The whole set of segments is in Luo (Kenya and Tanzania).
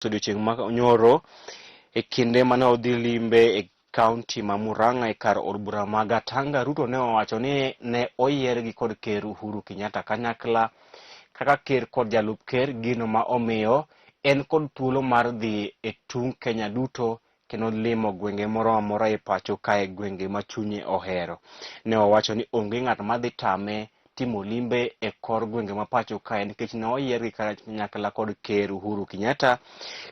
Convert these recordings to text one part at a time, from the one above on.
Odiochieng' ma nyoro e kinde mane odhi limbe e kaunti ma Murang'a e kar od bura ma Gatanga, Ruto ne owacho ni ne oyiergi kod Ker Uhuru Kenyatta kanyakla kaka ker kod jalup ker, gino ma omiyo en kod thuolo mar dhi e tung' Kenya duto kendo limo gwenge moro amora e pacho kae, gwenge ma chunye ohero. Ne owacho ni onge ng'at madhi tame timo limbe e kor gwenge ma pacho kae nikech ne oyiergi kanyakla kod Ker Uhuru Kenyatta,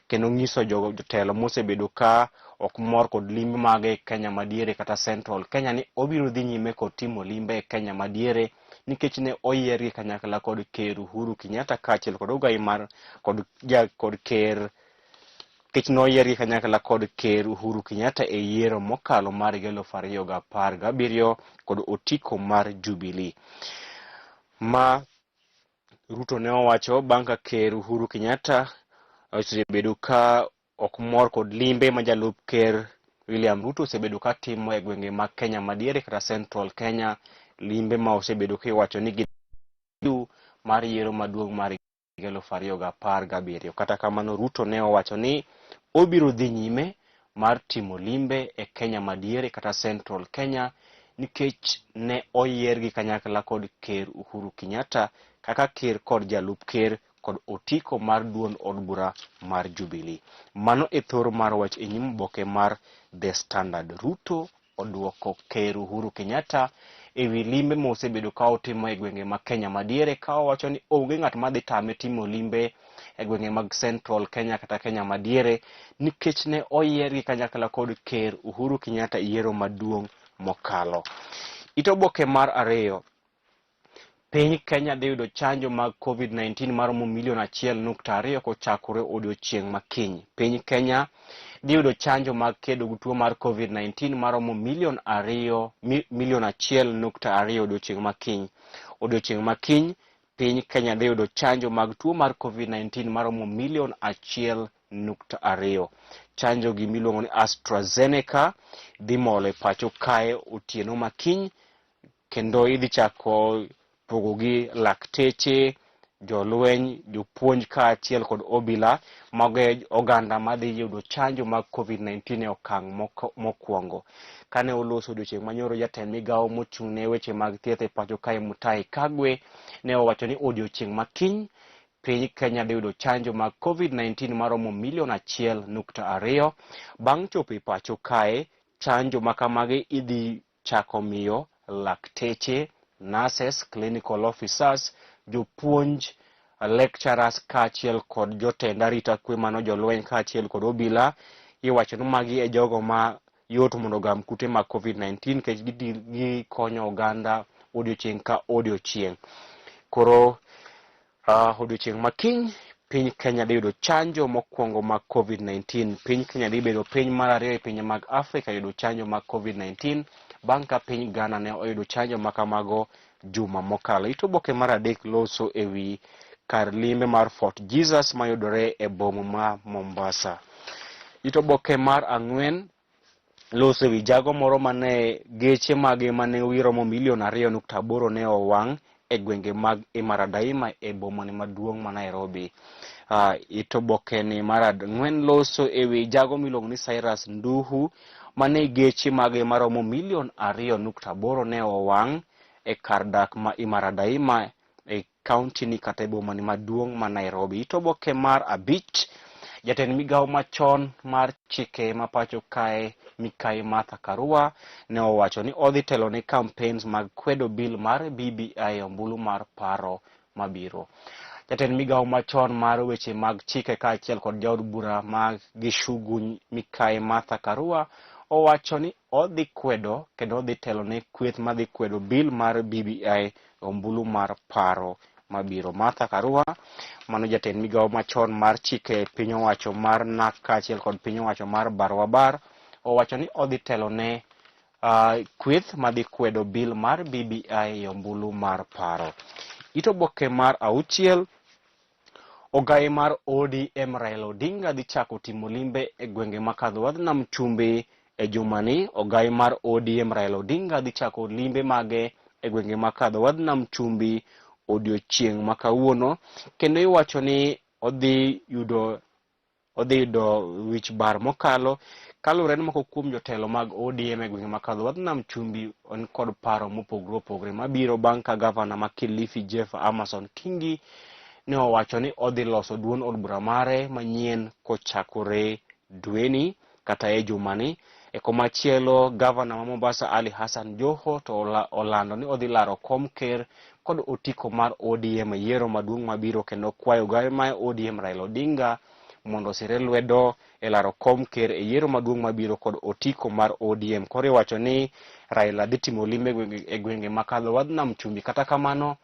kendo nyiso jotelo mosebedo ka ok mor kod limbe mage e Kenya madiere kata Central Kenya ni obiro dhi nyime kod timo limbe e Kenya madiere nikech ne oyiergi kanyakla kod Ker Uhuru Kenyatta kaachiel kod ogai mar kod ja kod ker nikech noyiergi kanyakla kod Ker Uhuru Kenyatta e yiero mokalo mar higa 2017 kod otiko mar Jubilee. Ma Ruto ne owacho bang' ka Ker Uhuru Kenyatta osebedo ka ok mor kod limbe ma jalup Ker William Ruto osebedo ka timo e gwenge mag Kenya madiere kata Central Kenya, limbe ma osebedo kiwacho ni gin mar yiero maduong' mar higa 2017. Kata kamano, Ruto ne owacho ni obiro dhi nyime mar timo limbe e Kenya madiere kata Central Kenya nikech ne oyiergi kanyakla kod Ker Uhuru Kenyatta kaka ker kod jalup ker kod otiko mar duond od bura mar Jubilee. Mano e thor mar wach e nyim oboke mar The Standard. Ruto oduoko Ker Uhuru Kenyatta e wi limbe mosebedo ka otimo e gwenge mag Kenya madiere, ka owacho ni onge ng'at madhi tame timo limbe e gwenge mag Central Kenya kata Kenya madiere nikech ne oyiergi kanyakla kod Ker Uhuru Kenyatta e yiero maduong' mokalo. It oboke mar ariyo. Piny Kenya dhi yudo chanjo mag COVID-19 maromo milion 1.2 kochakore odiochieng' ma kiny. Piny Kenya dhi yudo chanjo mag kedo gi tuo mar COVID-19 maromo milion ariyo, milion 1.2 odiochieng' ma kiny. Odiochieng' ma kiny, piny Kenya dhi yudo chanjo mag tuo mar COVID-19 maromo milion 1.2. Chanjo gi miluongo ni AstraZeneca dhi molo e pacho kae otieno ma kiny, kendo idhi chako pogogi lakteche, jolweny, jopuonj kaachiel kod obila. Mago e oganda madhi yudo chanjo mag COVID-19 e okang' mokwongo. Kane oloso odiochieng' manyoro, jatend migawo mochung' ne weche mag thieth e pacho kae Mutahi Kagwe ne owacho ni odiochieng' ma kiny piny Kenya dhi yudo chanjo mag COVID-19 maromo milion 1.2. Bang' chopo e pacho kae, chanjo ma kamagi idhi chako miyo lakteche, nurses, clinical officers, jopuonj, lecturers kaachiel kod jotend arita kwe, mano jolweny kaachiel kod obila. Iwacho ni magi e jogo ma yot mondo ogam kute mag COVID-19 nikech gikonyo oganda odiochieng' ka odiochieng'. Koro odiochieng' ma kiny piny Kenya dhi yudo chanjo mokwongo mag COVID-19. Piny Kenya dhi bedo piny mar ariyo e pinje mag Afrika yudo chanjo mag COVID-19 bang' ka piny Ghana ne oyudo chanjo ma kamago juma mokalo. It oboke mar adek loso e wi kar limbe mar Fort Jesus mayudore e boma ma Mombasa. It oboke mar ang'wen loso e wi jago moro mane geche mage mane romo milion 2.8 ne owang' e gwenge mag Imaradaima e boma maduong' ma Nairobi. It oboke ni mar ang'wen loso e wi jago miluongo ni Cyrus Nduhu mane geche mage maromo milion 2.8 ne owang' e kar dak ma Imaradaima e kaunti ni kata e boma ni maduong' ma Nairobi. It oboke mar abich, jatend migawo machon mar chike ma pacho kae Mikai Martha Karua ne owacho ni odhi telo ne campaigns mag kwedo bill mar BBI e ombulu mar paro mabiro. Jatend migawo machon mar weche mag chike kaachiel kod jaod bura mag Gichugu Mikai Martha Karua owacho ni odhi kwedo kendo odhi telo ne kweth madhi kwedo bill mar BBI ombulu mar paro mabiro. Martha Karua, mano jatend migawo machon mar chike piny owacho mar NARC kaachiel kod piny owacho mar Barwabar, owacho ni odhi telo ne kweth madhi kwedo bill mar BBI e ombulu mar paro. It oboke mar auchiel, ogai mar ODM Raila Odinga dhi chako timo limbe e gwenge makadho wadh nam chumbi e jumani. Ogai mar ODM Raila Odinga dhi chako limbe mage e gwenge makadho wadh nam chumbi odiochieng' ma kawuono, kendo iwacho ni odhi yudo Odhi yudo wich bar mokalo kaluwore ni moko kuom jotelo mag ODM e gwenge makadho wadh nam chumbi on kod paro mopogore opogore mabiro bang' ka gavana ma Kilifi Jeff Amason Kingi ne owacho ni odhi loso duond od bura mare manyien kochakore dweni kata e jumani. E komachielo, gavana ma Mombasa Ali Hassan Joho to olando ni odhi laro kom ker kod otiko mar ODM e yiero maduong' mabiro kendo kwayo gai ma ODM Raila Odinga mondo osire lwedo e laro kom ker e yiero maduong' mabiro kod otiko mar ODM. Koro iwacho ni Raila dhi timo limbe e gwenge makadho wadh nam chumbi. Kata kamano,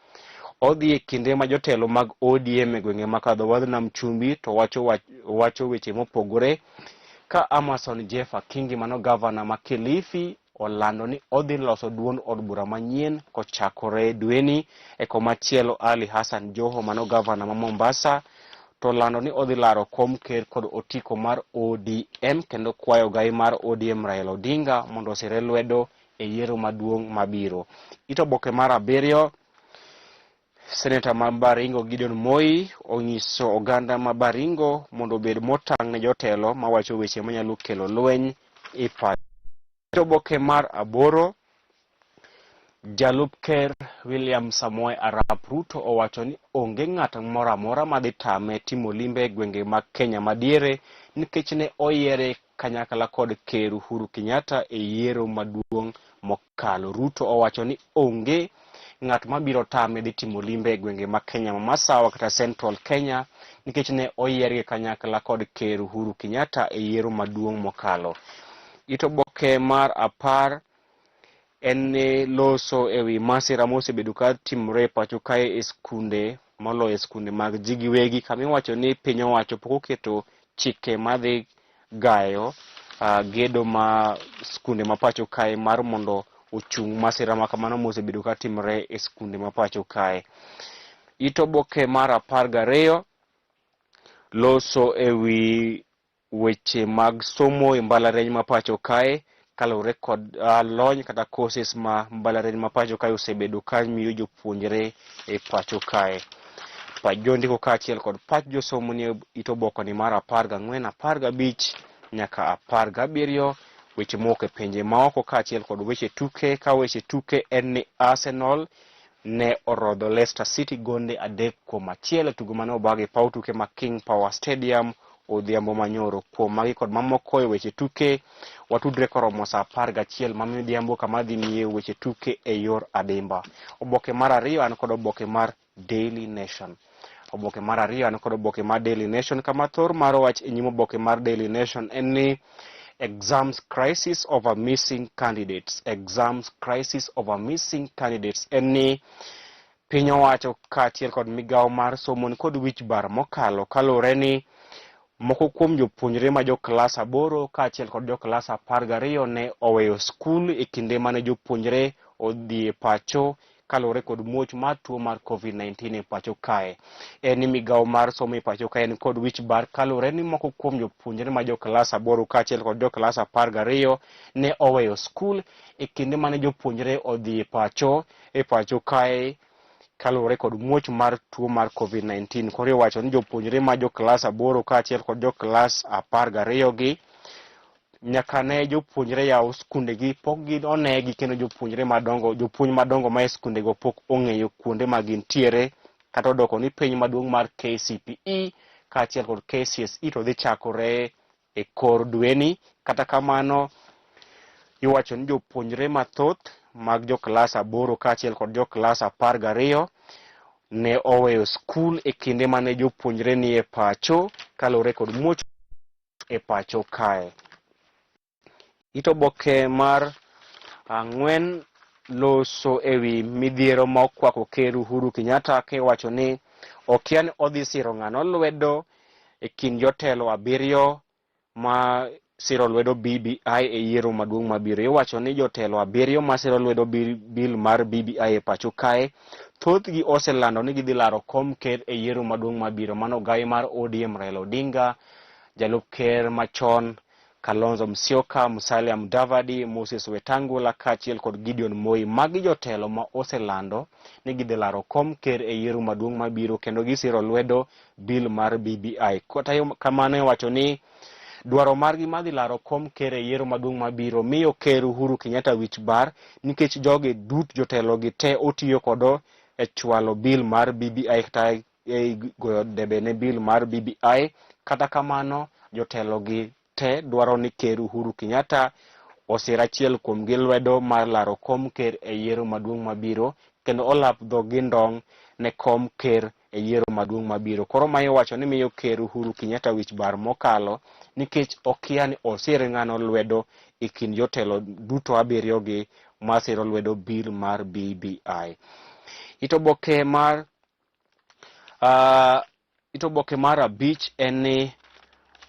odhi e kinde ma jotelo mag ODM e gwenge makadho wadh nam chumbi to wacho weche mopogore ka Amason Jeffa Kingi mano gavana ma Kilifi olando ni odhi loso duond od bura manyien kochakore dweni. E komachielo, Ali Hassan Joho mano gavana ma Mombasa to olando ni odhi laro kom ker kod otiko mar ODM kendo kwayo gai mar ODM Raila Odinga mondo osire lwedo e yiero maduong' mabiro. It oboke mar 7, Seneta ma Baringo Gideon Moi onyiso oganda ma Baringo mondo obed motang' ne jotelo mawacho weche manyalo kelo lweny e pacho. It oboke mar 8, jalup ker William Samoei Arap Ruto owacho ni onge ng'at moro amora madhi tame timo limbe e gwenge mag Kenya madiere nikech ne oyiere kanyakla kod ker Uhuru Kenyatta e yiero maduong' mokalo. Ruto owacho ni onge ng'at mabiro tame dhi timo limbe e gwenge mag Kenya ma Masawa kata Central Kenya nikech ne oyiergi kanyakla kod ker Uhuru Kenyatta e yiero maduong' mokalo. It oboke mar 10 en ni loso ewi masira mosebedo ka timore e pacho kae e skunde moloyo e skunde mag ji giwegi kama iwacho ni piny owacho pok oketo chike madhi gayo gedo ma skunde ma pacho kae mar mondo ochung masira ma kamano mosebedo ka timore e skunde ma pacho kae. It oboke mar 12 loso ewi weche mag somo e mbalariany ma pacho kae kaluwore kod lony kata courses ma mbalariany ma pacho kae osebedo ka miyo jopuonjre e pacho kae. Pach jondiko kaachiel kod pach josomo ni it oboke ni mar 14, 15 nyaka 17. Weche mowuok e pinje maoko kaachiel kod weche tuke. Ka weche tuke en ni Arsenal ne orodho Leicester City gonde 3-1 e tugo mane obagi e paw tuke ma King Power Stadium odhiambo manyoro. Kuom magi kod mamoko e weche tuke, watudre koromo saa 11 ma midhiambo kama dhi miye weche tuke e yor adimba. Oboke mar 2 an kod oboke mar Daily Nation. Oboke mar 2 an kod oboke mar Daily Nation kama thor mar wach e nyim oboke mar Daily Nation en ni exams crisis over missing candidates. Exams crisis over missing candidates en ni piny owacho kaachiel kod migawo mar somo ni kod wich bar mokalo kaluwore ni moko kuom jopuonjre ma jo klas 8 kaachiel kod jo klas 12 ne oweyo skul e kinde mane jopuonjre odhi e pacho kaluwore kod muoch mar tuo mar COVID-19 e pacho kae. En ni migawo mar somo e pacho kae ni kod wich bar kaluwore ni moko kuom jopuonjre ma jo klas 8 kaachiel kod jo klas 12 ne oweyo skul e kinde mane jopuonjre odhi e pacho kae kaluwore kod muoch mar tuo mar COVID-19. Koro iwacho ni jopuonjre ma jo klas 8 kaachiel kod jo klas 12 gi nyaka ne jopuonjre yaw skundegi pok onegi kendo jopuonjre madongo, jopuonj madongo ma e skundego pok ong'eyo kuonde ma gintiere kata odoko ni penj maduong' mar KCPE kaachiel kod KCSE to dhi chakore e kor dweni. Kata kamano, iwacho ni jopuonjre mathoth mag jo klas 8 kaachiel kod jo klas 12 ne oweyo skul e kinde mane jopuonjre ni e pacho kaluwore kod muoch e pacho kae. It oboke mar 4 loso ewi midhiero ma okwako ker Uhuru Kenyatta kiwacho ni okia ni odhi siro ng'ano lwedo e kind jotelo 7 ma siro lwedo BBI e yiero maduong' mabiro. Iwacho ni jotelo 7 ma siro lwedo bill mar BBI e pacho kae thothgi oselando ni gidhi laro kom ker e yiero maduong' mabiro. Mano gai mar ODM Raila Odinga, jalup ker machon Kalonzo Musyoka, Musalia Mudavadi, Moses Wetangula kaachiel kod Gideon Moi. Magi jotelo ma oselando ni gidhi laro kom ker e yiero maduong' mabiro kendo gisiro lwedo bill mar BBI. Kata kamano iwacho ni dwaro margi mar dhi laro kom ker e yiero maduong' mabiro miyo ker Uhuru Kenyatta wich bar nikech jogi dut jotelo gi te otiyo kodo e chwalo bill mar BBI kata e goyo debe ne bill mar BBI. Kata kamano jotelo gi te dwaro ni ker Uhuru Kenyatta osir achiel kuomgi lwedo mar laro kom ker e yiero maduong' mabiro kendo olap dhogi ndong' ne kom ker e yiero maduong' mabiro. Koro ma iwacho ni miyo ker Uhuru Kenyatta wich bar mokalo nikech okia ni osir ng'ano lwedo e kind jotelo duto abiriyo gi masiro lwedo bill mar BBI. It oboke mar it oboke mar abich en ni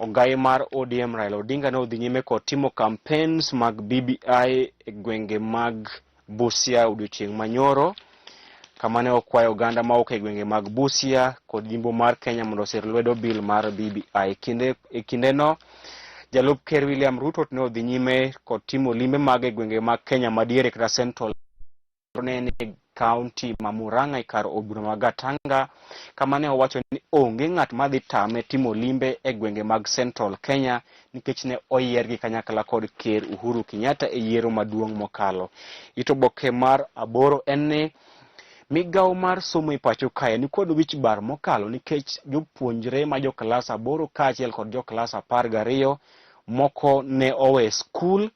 ogai mar ODM Raila Odinga ne odhi nyime kod timo campaigns mag BBI e gwenge mag Busia odiochieng' manyoro kama ne okwayo oganda mawuok e gwenge mag Busia kod jimbo mar Kenya mondo osir lwedo bill mar BBI. E kindeno jalup ker William Ruto ne odhi nyime kod timo limbe mag e gwenge mag Kenya madiere kata Central ne ni e kaunti ma Murang'a e kar od bura ma Gatanga kama ne owacho ni onge ng'at madhi tame timo limbe e gwenge mag Central Kenya nikech ne oyiergi kanyakla kod ker Uhuru Kenyatta e yiero maduong' mokalo. It oboke mar aboro en ni migawo mar somo e pacho kae nikod wich bar mokalo nikech jopuonjre ma jo klas 8 kaachiel kod jo klas 12 moko ne owe skul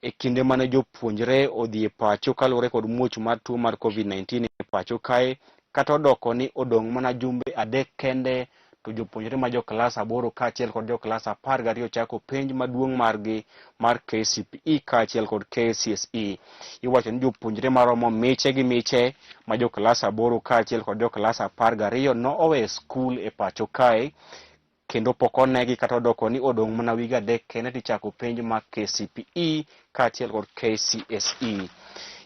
e kinde mane jopuonjre odhi e pacho kaluwore kod muoch mar tuo mar COVID-19 e pacho kae kata odoko ni odong' mana jumbe 3 kende to jopuonjre ma jo klas 8 kaachiel kod jo klas 12 chako penj maduong' margi mar KCPE kaachiel kod KCSE. Iwacho ni jopuonjre maromo miche gi miche ma jo klas 8 kaachiel kod jo klas 12 no owe skul e pacho kae kendo pok onegi kata odoko ni odong' mana wige 3 kende tichako penj mar KCPE kaachiel kod KCSE.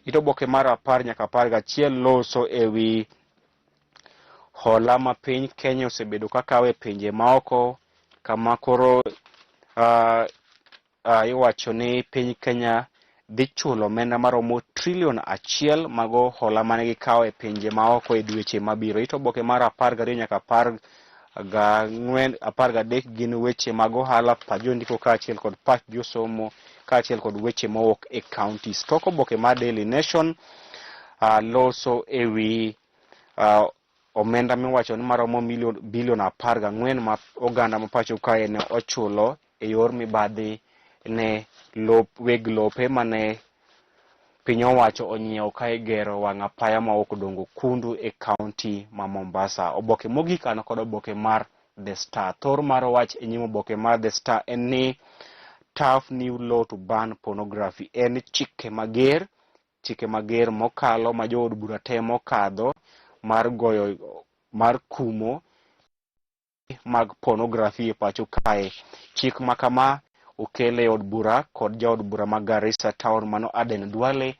It oboke mar 10 nyaka 11 loso ewi hola ma piny Kenya osebedo ka kawo e pinje maoko kama koro iwacho ni piny Kenya dhi chulo omenda maromo trilion 1 mago hola mane gikawo e pinje maoko e dweche mabiro. It oboke mar 12 nyaka 14 13 gin weche mag ohala, pach jondiko kaachiel kod pach josomo kaachiel kod weche mowuok e counties. Tok oboke mar Daily Nation loso ewi omenda miwacho ni maromo bilion 14 ma oganda ma pacho kae ne ochulo e yor mibadhi ne weg lope mane piny owacho onyiewo ka igero wang' apaya ma ok dongo kundu e kaunti ma Mombasa. Oboke mogik an kod oboke mar The Star. Thor mar wach e nyim oboke mar The Star en ni tough new law to ban pornography. En chike mager mokalo ma jood bura temo kadho mar goyo mar kumo mag pornography e pacho kae. Chik ma kama okel e od bura kod jaod bura ma Garissa Town mano Aden Duale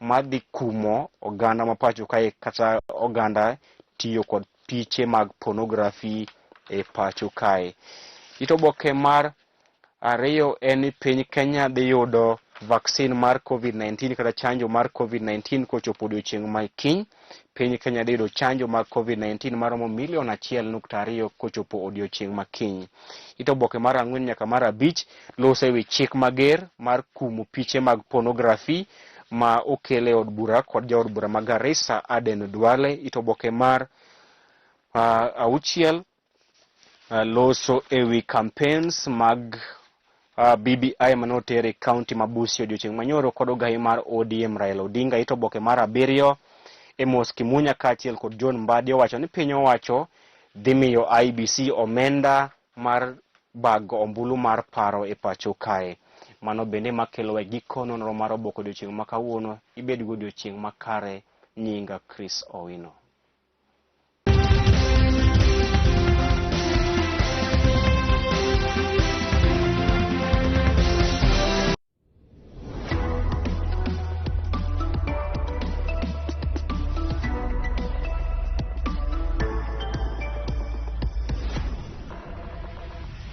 madhi kumo oganda ma pacho kae kata oganda tiyo kod piche mag pornography e pacho kae. It oboke mar 2 en ni piny Kenya dhi yudo vaccine mar COVID-19 kata chanjo mar COVID-19 kochopo odiochieng' ma kiny. Piny Kenya dhi yudo chanjo mar COVID-19 maromo milion 1.2 kochopo odiochieng' ma kiny. It oboke mar 4 nyaka mar 5 loso ewi chik mager mar kumo piche mag pornography ma okel e od bura kod jaod bura ma Garissa Aden Duale. It oboke mar 6 loso ewi campaigns mag BBI mane oter e kaunti ma Busia odiochieng' manyoro kod ogai mar ODM Raila Odinga. It oboke mar 7 Amos Kimunya kaachiel kod John Mbadi owacho ni piny owacho dhi miyo IBC omenda mar bago ombulu mar paro e pacho kae. Mano bende makelo e giko nonro mar oboke odiochieng' ma kawuono. Ibed gi odiochieng' makare. Nyinga Chris Owino.